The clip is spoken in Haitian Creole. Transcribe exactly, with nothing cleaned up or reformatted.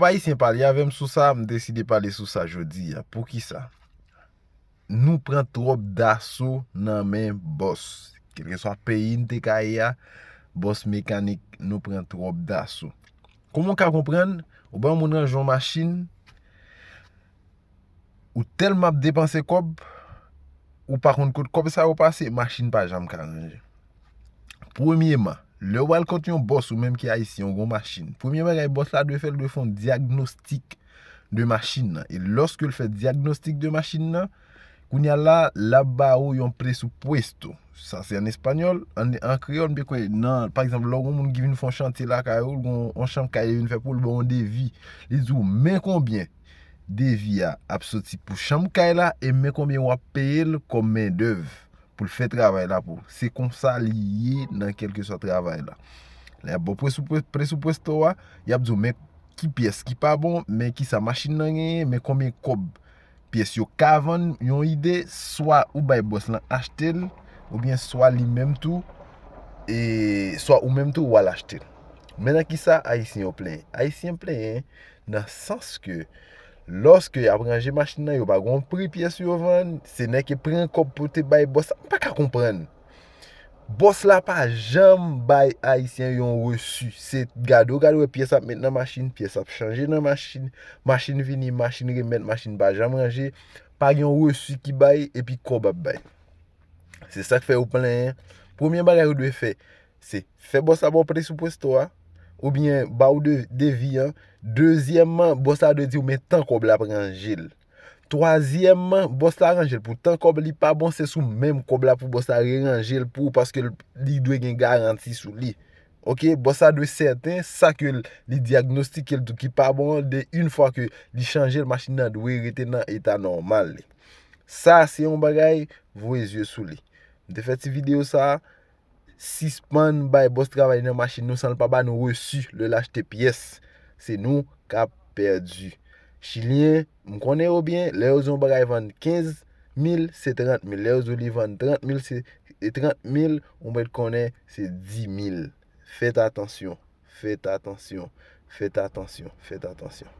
Pèp ayisyen pale avè m sou sa, m deside pale sou sa jodi a. Poukisa? Nou pran twòp daso nan men bòs. Kèlkeswa peyi n te ka ye a, bòs mekanik, nou pran twòp daso. Kòman w ka konprann? Ou bay yon moun ranje yon machin, ou tèlman ap depanse kòb, ou pa konn kot kòb sa yo pase, machin pa janm ka ranje. Premyeman, lè w al kot yon bòs ou menm ki ayisyen, ou gen yon machin. Premye bagay bòs la dwe fè, l dwe fè yon dyagnostik de machin nan. E lòske l fè dyagnostik de machin nan, kounye a la, l ap ba ou yon presupuesto. Sa se an espanyòl, an, an kreyòl, m te kwè nan, pa egzanp, lè w gen yon moun ki vin fè yon chantye lakay ou, l gen yon, yon chanm kay li vin fè pou l, ba w yon devi. Li di w, men konbyen devi a ap soti pou chanm kay la, e men konbyen w ap peye l kòm mendèv pou l fè travay la pou ou. Se konsa li ye nan kèlkeswa travay la. Lè y ap ba w presupu-, presupuesto a, y ap di w, men ki pyès ki pa bon, men kisa machin nan genyen, men konbyen kòb pyès yo ka vann, yon ide, swa ou bay bòs lan achte l, oubyen swa li menm tou, e swa ou menm tou w al achte l. Men nan kisa ayisyen yo plenyen? Ayisyen plenyen nan sans ke lòske y ap ranje machin nan, yo pa gen yon pri pyès yo vann, se nèg ki pran kòb pou te bay bòs la. M pa ka konprann. Bòs la pa janm bay ayisyen yon resi. Se gade w gade wè pyès ap met nan machin, pyès ap chanje nan machin, machin vini, machin remèt, machin pa janm ranje. Pa gen yon resi ki bay, epi kòb ap bay. Se sa k fè yo plenyen. Premye bagay yo dwe fè, se fè bòs la ba w presupuesto a, oubyen ba w de, devi an. Dezyèmman, bòs la dwe di w men tan kòb la ap ranje l. Twazyèmman, bòs la ranje l pou tan kòb li pa bon, se sou menm kòb la pou bòs la reranje l pou ou, paske l, li dwe gen garanti sou li. Oke, bòs la dwe sèten sa ke l, li dyagnostike l tou ki pa bon an, de yon fwa ke li chanje l, machin nan dwe rete nan eta nòmal li. Sa se yon bagay, voye zye sou li. M te fè ti videyo sa, sispann bay bòs travay nan machin nou san l pa ba nou resi lè l achte pyès. Se nou k ap pèdi. Chilyen, m konnen yo byen, lè yo di yon bagay vann kenz mil, se trant mil. Lè yo di w li vann trant mil, se, e trant mil, ou mèt konnen se dis mil. Fèt atansyon, fèt atansyon, fèt atansyon, fèt atansyon.